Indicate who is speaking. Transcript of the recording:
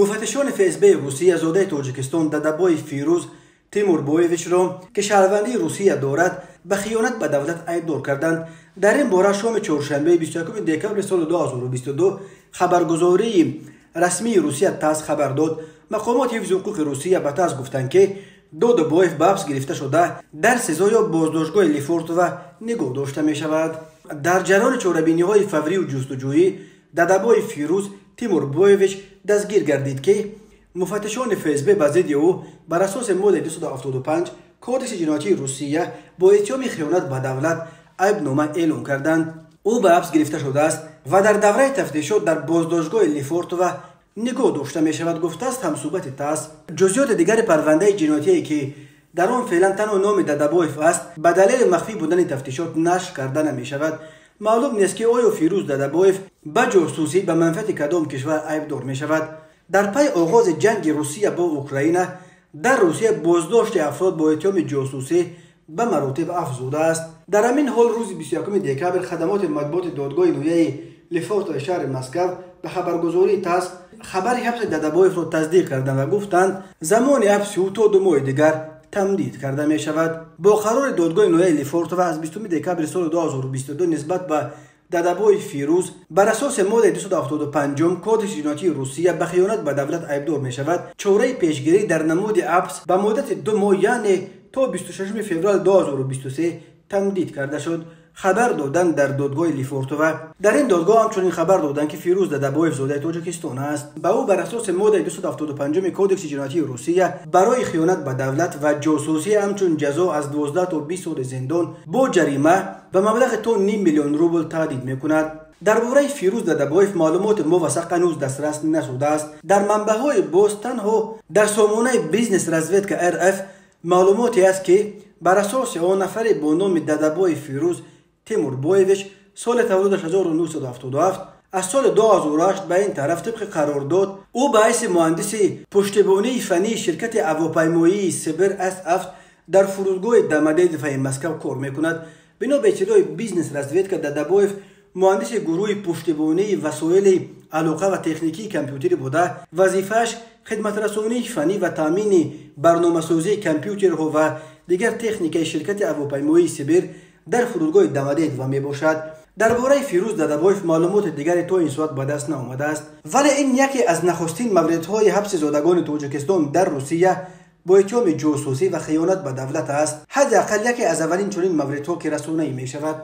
Speaker 1: Муфаттишони ФСБ Русия зодаи Тоҷикистон Дадабоев Фирӯз Тимурбоевичро, ки шаҳрвандии Русия дорад, ба хиёнат ба давлат айбдор карданд. Дар ин бора шоми чоршанбеи 21 декабри соли 2022 хабаргузории расмии Русия ТАСС хабар дод. Мақомоти ҳифзи ҳуқуқи Русия ба ТАСС гуфтанд, ки Додобоев ба ҳабс гирифта шуда, дар СИЗО ё боздоштгоҳи Лефортово нигоҳ дошта мешавад. Дар ҷараёни чорабиниҳои фаврию ҷустуҷӯӣ Дадабоев Фирӯз Тимурбоевич дастгир гардид, ки муфаттишони ФСБ ба зидди ӯ бар асоси моддаи 275 Кодекси ҷиноятии Русия бо иттиҳоми хиёнат ба давлат айбнома эълон карданд. Ӯ ба ҳабс гирифта шудааст ва дар давраи тафтишот дар боздоштгоҳи Лефортово нигоҳ дошта мешавад, гуфтааст ҳамсӯҳбати ТАСС. Ҷузъиёти дигари парвандаи ҷиноятие, ки дар он феълан танҳо номи Дадабоев аст, ба далели махфӣ будани тафтишот нашр карда намешавад. Маълум нест, ки оё Фирӯз Дадабоев ба ҷосусӣ ба манфиати кадом кишвар айбдор мешавад. Дар пайи оғози ҷанги Русия бо Украина дар Русия боздошти афрод бо иттиҳоми ҷосусӣ ба маротиб афзудааст. Дар ҳамин ҳол рӯзи 21 декабр хадамоти матбуоти додгоҳи ноҳияи Лефортови шаҳри Москав ба хабаргузории ТАСС хабари ҳабси Дадабоевро тасдиқ карданд ва гуфтанд, замони ҳабси ӯ то 2 моҳи дигар тамдид карда мешавад. Бо қарори додгоҳи ноҳияи Лефортово аз 20 декабри соли 2022 нисбат ба Дадабоев Фирӯз бар асоси моддаи 275 Кодекси ҷиноятии Русия ба хиёнат ба давлат айбдор мешавад, чораи пешгирӣ дар намуди ҳабс ба муддати 2 моҳ, яъне то 26 феврали 2023 тамдид карда шуд, хабар доданд дар додгоҳи Лефортово. Дар ин додгоҳ ҳамчунин хабар доданд, ки Фирӯз Дадабоев зодаи Тоҷикистон аст. Ба ӯ бар асоси моддаи 275 Кодекси ҷиноятии Русия барои хиёнат ба давлат ва ҷосусӣ ҳамчун ҷазо аз 12 то 20 соли зиндон бо ҷарима ба маблағи то ним миллион рубл таҳдид мекунад. Дар бораи Фирӯз Дадабоев маълумоти мувассақ ҳанӯз дастрас нашудааст. Дар манбаъҳои боз танҳо дар сомонаи Бизнес Разведка РФ маълумоте аст, ки бар асоси он нафаре бо номи Дадабоев Фирӯз Тимурбоевич соли таваллудаш 1977 аз соли 2008 ба ин тараф тибқи қарордод ӯ ба ҳайси муҳандиси пуштибонии фаннии ширкати ҳавопаймоии Сибир С7 дар фурудгоҳи Домодедовои Москав кор мекунад. Бино ба иттилои Бизнес Разведка, Дадабоев муҳандиси гурӯҳи пуштибонии васоили алоқа ва техникии компютерӣ буда, вазифааш хидматрасонии фаннӣ ва таъмини барномасозии компютерҳо ва дигар техникаи ширкати ҳавопаймоии Сибир дар фурудгоҳи Домодедово мебошад. Дар бораи Фирӯз Дадабоев маълумоти дигаре то ин соат ба даст наомадааст, вале ин яке аз нахустин мавридҳои ҳабси зодагони Тоҷикистон дар Русия бо иттиҳоми ҷосусӣ ва хиёнат ба давлат аст. Ҳадди ақал яке аз аввалин чунин мавридҳо, ки расонаӣ мешавад.